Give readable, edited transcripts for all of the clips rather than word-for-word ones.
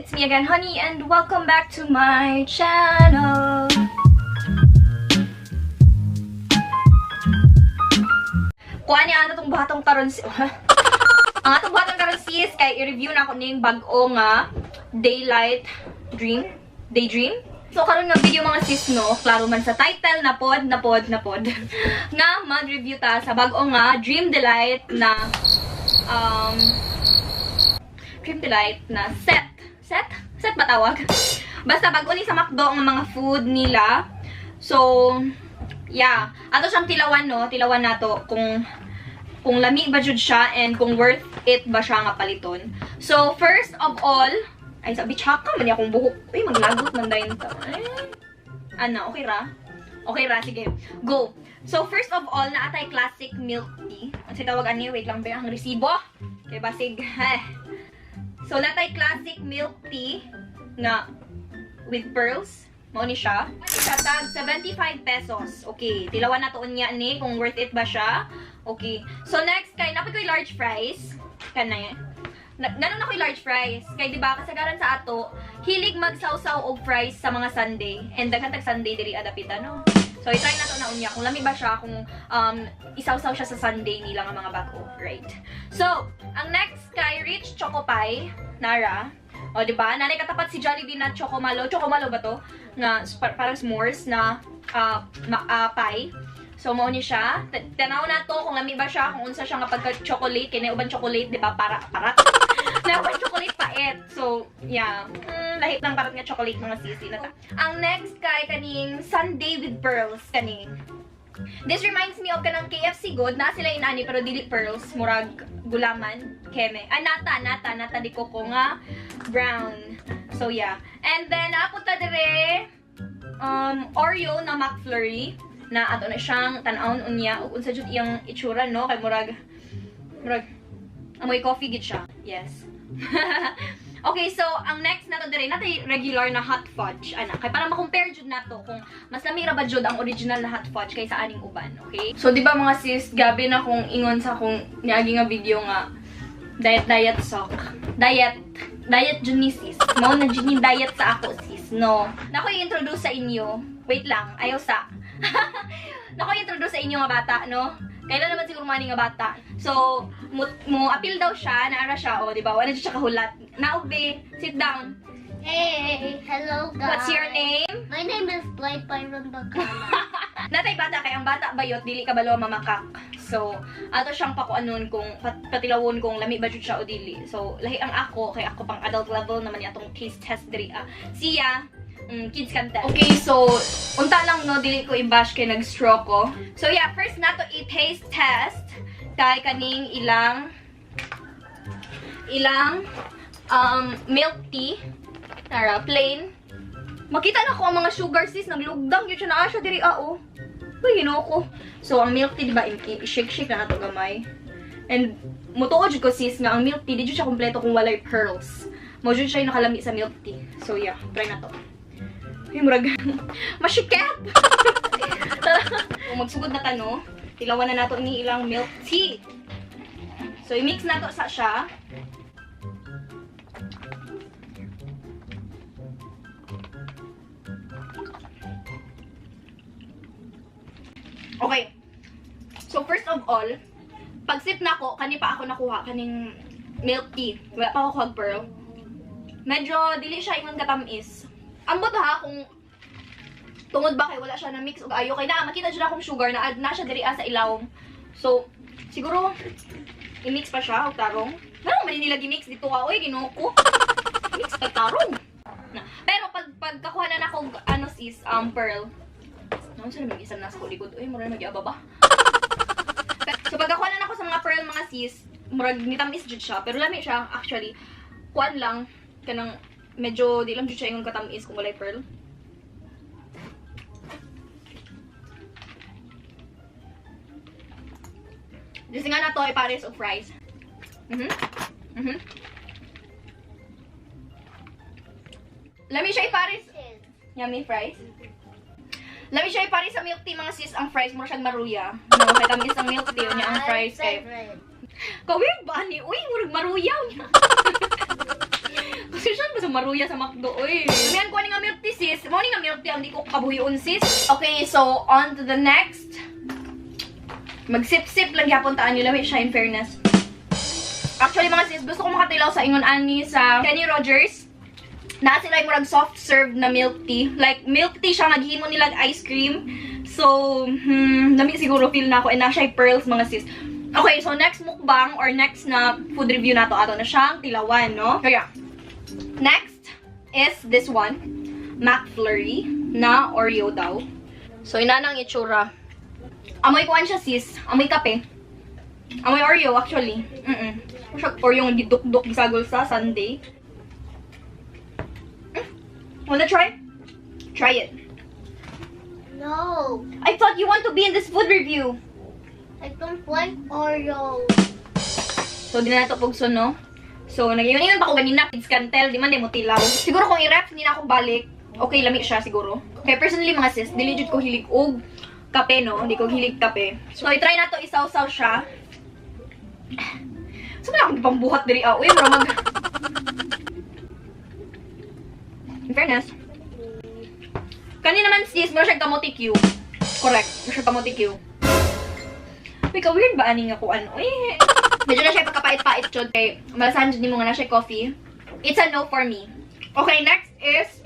It's me again, Honey, and welcome back to my channel. Kuha niya ang atong buhatong karon si ang atong buhaton karon, sis, kay i-review na ako ning bag-o nga Daylight Dream, Daydream. So karon nga video, mga sis, no, klaro man sa title na pod na pod na pod nga mag-review ta sa bag-o nga Dream Delight na Dream Delight na set. Set? Set ba tawag? Basta bago ni sa McDo ang mga food nila. So, yeah. Ato siyang tilawan, no? Tilawan nato kung lami ba jud siya and kung worth it ba siya nga paliton. So, first of all, ay sabi tsaka man niya akong buhok. Uy, maglagot man dayon ta. Ay. Ano, okay ra? Okay ra, sige. Go. So, first of all, naatay classic milk tea. Ang si tawag ani, wait lang ba ang resibo? Kay basig. Eh. So, natay classic milk tea na with pearls. Mao ni siya. Siya tag 75 pesos. Okay, tilawan na to unya ni kung worth it ba siya. Okay. So next kay napay ko'y large fries. Kanay. Ngano na ko'y large fries? Kay di ba kasagaran sa ato, hilig magsawsaw og fries sa mga Sunday. And daghan tag Sunday diri adapita, no. So i-try na to na unya kung lami ba siya kung isawsaw siya sa Sunday nila nga mga bag-o, right? So, ang next kay Rich Choco Pie, Nara. O, di ba? Nanay katapat si Jollibee na Chocomalo. Chocomalo ba to? Nga, parang s'mores na pie. So, mao ni siya. Tanaw na to kung lami ba siya, kung unsa siya nga pagka-chocolate. Kaya uban chocolate, di ba? Para, parat. Na uban chocolate pait. So, yeah. Lahit ng parat nga chocolate, mga sisi na ta. Ang next kay kaning Sundae with Pearls. Kaning. This reminds me of kanang KFC good. Na sila inani pero dili pearls. Murag gulaman. Keme. Ah, nata, nata. Nata di koko nga brown. So, yeah. And then, napunta dire Oreo na McFlurry na ato na siyang tan-awon unya ug unsa jud iyang itsura, no, kay murag amoy coffee gid siya. Yes. Okay, so ang next nato dire natay regular na hot fudge ana kay para ma-compare jud nato kung mas lami ra ba jud ang original na hot fudge kaysa aning uban, okay? So di ba, mga sis, gabi na kung ingon sa akong niagi nga video nga diet diet sock. Diet diet jud ni sis. Mao na jud ni diet sa ako, sis, no. Nako i-introduce sa inyo. Wait lang, ayaw sa. Nako i-introduce sa inyo nga bata, no? Kailan naman siguro mani nga bata. So, mo appeal daw siya, naara siya, oh, di ba? Wala siya kahulat. Naugbe, sit down. Hey, hello guys. What's your name? My name is Blade Byron Bacala. Natay bata kay ang bata bayot dili ka balo mamakak. So, ato siyang pakuanon kung patilawon kung lami ba jud siya o dili. So, lahi ang ako kay ako pang adult level naman ni atong taste test diri ah. Siya, kids content. Okay, so unta lang no dili ko i-bash kay nag-stroke ko. So yeah, first nato i-taste test kay kaning ilang ilang milk tea. Tara, plain. Makita na ko ang mga sugar, sis, naglugdang yun siya na siya diri ah oh. Uy, Ginoo ko. So ang milk tea, di ba, i-shake-shake na nato gamay. And mutuo jud ko, sis, nga ang milk tea di jud siya kompleto kung walay pearls. Mo jud siya yung nakalami sa milk tea. So yeah, try na to. Uy, murag masikip. Kung magsugod na ta, no, tilawan na nato ni ilang milk tea. So i-mix nato sa siya. Okay. So, first of all, pag sip na ako, kani pa ako nakuha, kaning milk tea. Wala pa ako kuha pearl. Medyo, dili siya ingon katamis. Ambot ha, kung tungod ba kay wala siya na mix og ayo kay na makita jud akong sugar na add na siya diri sa ilawom. So, siguro i-mix pa siya og tarong. Ngano man nila gi-mix dito ka, oy, Ginoo ko. Mix pa tarong. Na. Pero pag pagkakuha na nako ano, sis, pearl. Ano sa naman isa nasa likod? Uy, mura na mag-iaba ba? So pagkakuha na nako sa mga pearl, mga sis, murag nitamis jud siya, pero lami siya actually. Kuan lang kanang medyo di lang jud siya ingon katamis kung walay pearl. Just nga na to ay pares of fries. Lami siya ipares. Yummy fries. Lami siya ipares sa milk tea, mga sis, ang fries mo siyang maruya. No, kay tamis ang milk tea niya ang fries kay. Kawir ba ni? Uy, murag maruya niya. Kasi siya ba sa siya maruya sa McDo, oy. Lamian ko ani nga milk tea, sis. Mao ni nga milk tea ang di ko kabuhion, sis. Okay, so on to the next. Magsip-sip lang gyapon taan nila siya, in fairness. Actually, mga sis, gusto ko makatilaw sa ingon ani sa Kenny Rogers. Naa sila yung murag soft serve na milk tea. Like, milk tea siya, naghimo nila ice cream. So, lami siguro feel na ako. And naa siya pearls, mga sis. Okay, so next mukbang or next na food review nato ato na siyang tilawan, no? Kaya, next is this one. McFlurry na Oreo daw. So, ina na ang itsura. Amoy kuan siya, sis. Amoy kape. Amoy Oreo, actually. Siya Oreo nga gidukduk gisagol sa sundae. Wanna try? Try it. No, I thought you want to be in this food review. I don't like Oreo. So, di na nato pugson, no? So, nag-ingon pa ko ganina, kids can tell, di man di mo tilaw. Siguro kung i-ref, hindi na ako balik. Okay, lami siya siguro. Okay, personally mga sis, dili jud ko hilig og kape, no? Hindi ko hilig kape. So, i-try na to isawsaw siya. So, wala akong gipambuhat diri ah. Uy, mura mag. In fairness, kani naman sis, mura siya kamote Q. Correct, mura siya kamote Q. Uy, ka-weird ba ani nga kuan? Uy, medyo na siya pagkapait-pait jud kay malasahan jud nimo nga na siya coffee. It's a no for me. Okay, next is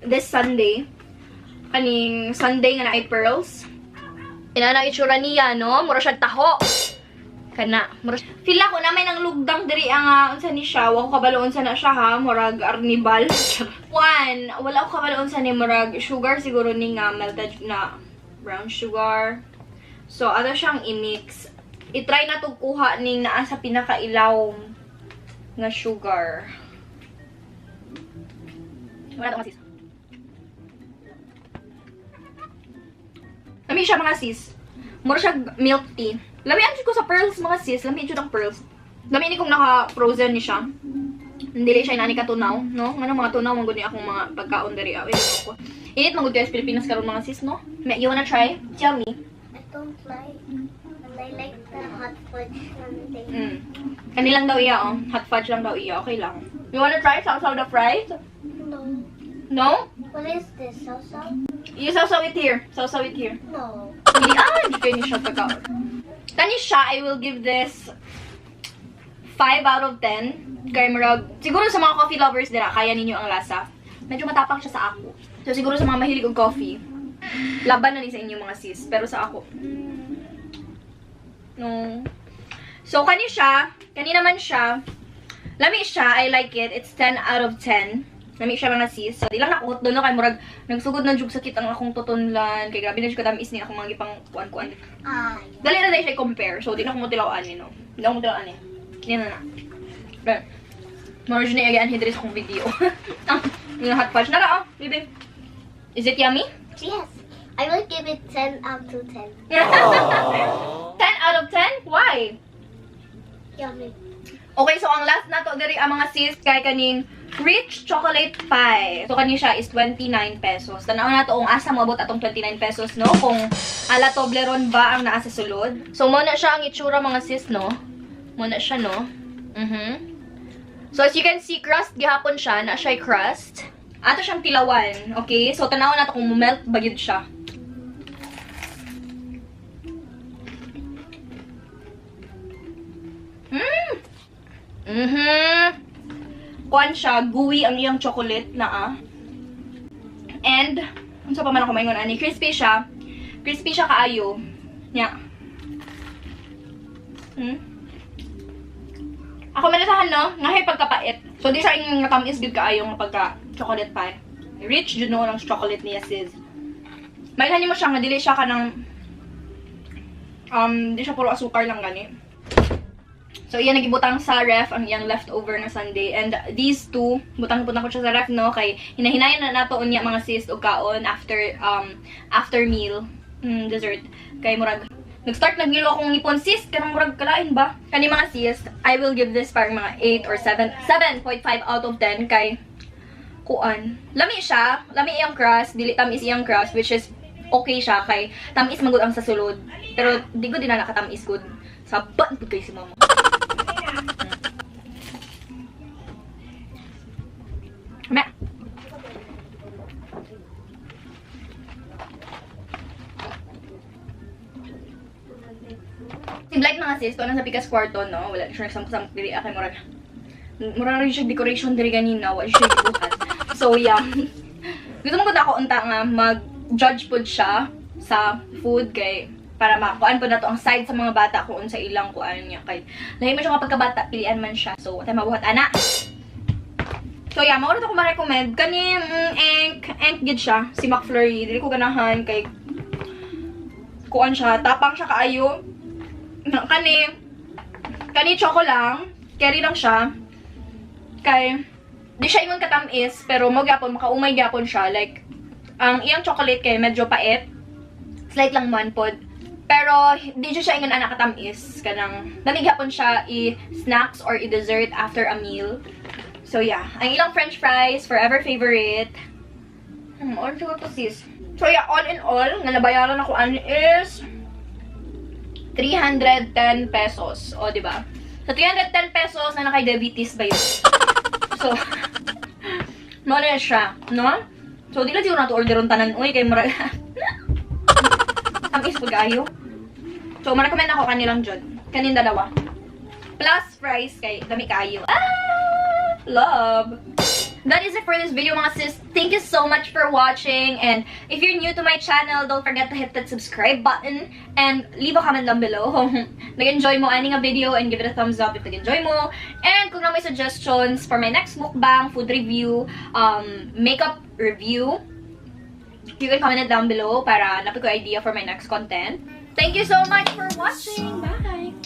this sundae. Kaning sundae nga naay pearls. Ina na itsura niya, no? Mura siya taho. Kana, mura feel ako na may nang lugdang diri ang unsa ni siya, wa ko kabalo unsa na siya ha, murag arnibal. One, wala ko kabalo unsa ni, murag sugar siguro ni nga melted na brown sugar. So, ato siyang i-mix. I-try na to kuha ning naa sa pinakailawom nga sugar. Wala to, mga sis. Lami siya, mga sis. Mura siya milk tea. Lami ang ko sa pearls, mga sis. Lami jud ang pearls. Lami ni kung naka-frozen ni siya. Hindi siya inani katunaw, no? Ngano mga tunaw man gud ni akong mga pagkaon diri. Ah, ko. Init man gud kayo sa Pilipinas karon, mga sis, no? You wanna try? Tell me. I don't like. And I like the hot fudge sundae. Kani lang daw iya, oh. Hot fudge lang daw iya. Okay lang. You wanna try sawsaw the fries? No. No? What is this? Salsa? You sawsaw it here. Sawsaw it here. No. Hindi, ah, hindi kayo ni siya pagkaon. Kani siya, I will give this 5 out of 10. Kay murag, siguro sa mga coffee lovers dira, kaya ninyo ang lasa. Medyo matapang siya sa ako. So siguro sa mga mahilig og coffee, laban na ni sa inyo, mga sis. Pero sa ako, no. So kani siya, kani naman siya, lami siya, I like it. It's 10 out of 10. Lami siya, mga sis. So, di lang ako doon no, kay murag nagsugod na jug sakit ang akong tutunlan. Kay grabe na jug katamis ni akong mga gipang kuan-kuan. Ah, Dali na dahil siya i-compare. So, di na ako mo ani, no? Di na ako mo ani. Di na na. Right. More na i diri sa akong video. Ah, yung hot fudge. Nara, oh, baby. Is it yummy? Yes. I will give it 10 out of 10. 10 out of 10? Why? Yummy. Okay, so ang last na to diri ang mga sis kay kaning rich chocolate pie. So kani siya is 29 pesos. Tanaw na to kung asa moabot atong 29 pesos, no? Kung ala Toblerone ba ang naa sa sulod. So mo na siya ang itsura, mga sis, no? Mo na siya, no? So as you can see, crust gihapon siya, na siya crust. Ato siyang tilawan, okay? So tanaw na to kung melt ba gyud siya. Kuan siya, gooey ang iyang chocolate na ah. And, unsa pa man ako maingon ani, crispy siya. Crispy siya kaayo. Nya. Ako malasahan, no? Ngahay pagkapait. So, di siya yung tamis gud kaayo nga pagka chocolate pie. Rich jud no ang chocolate niya, sis. Mailhan mo siya nga dili siya kanang di siya puro asukar lang gani. So, iyan nagibutang sa ref ang iyang leftover na sundae. And these two, butang-butang ko siya sa ref, no? Kay hinahinayan na nato unya, mga sis, og kaon after meal, dessert. Kay murag nag-start nagngilo akong ngipon, sis, kanang murag kalain ba? Kani mga sis, I will give this parang mga 8 or 7, 7.5 out of 10 kay kuan. Lami siya, lami iyang crust, dili tamis iyang crust, which is okay siya kay tamis magud ang sa sulod. Pero di ko din na nakatamis gud. Sabat pud kay si mama. Mga sis, kuan sa pikas kwarto, no? Wala siya nagsamok-samok diri kay murag mura rin siya decoration diri ganina, wala siya gibuhat. So yeah. Gusto mo ko ako unta nga mag-judge pod siya sa food kay para makuan po nato ang side sa mga bata kung unsa ilang kuan niya, kay lahi man siya nga pagkabata, pilian man siya. So watay mabuhat ana. So yeah, mao ko ma-recommend kani enk enk gid siya si McFlurry. Dili ko ganahan kay kuan siya, tapang siya kaayo. Kani kani choco lang, carry lang siya. Kay di siya ingon katamis, pero mo gyapon makaumay gyapon siya, like ang iyang chocolate kay medyo pait. Slight lang man pod. Pero di siya ingon ana katamis, kanang dali gyapon siya i-snacks or i-dessert after a meal. So yeah, ang ilang french fries, forever favorite. All siguro to, sis. So yeah, all in all, nga nabayaran ako ani is 310 pesos. O, di ba? So 310 pesos na nakay diabetes ba yun? So, mao na siya, no? So, di lang siguro nato orderon tanan, uy, kay mura. Tamis pag ayo. So, ma-recommend ako kanilang jud. Kanin dalawa. Plus fries kay dami kaayo. Ah! Love! That is it for this video, mga sis. Thank you so much for watching. And if you're new to my channel, don't forget to hit that subscribe button and leave a comment down below kung nag-enjoy mo ani nga video and give it a thumbs up if nag-enjoy mo. And kung naa may suggestions for my next mukbang, food review, makeup review, you can comment it down below para naa pod ko idea for my next content. Thank you so much for watching. Bye!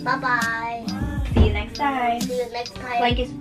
Bye-bye. See you next time. See you next time. Like is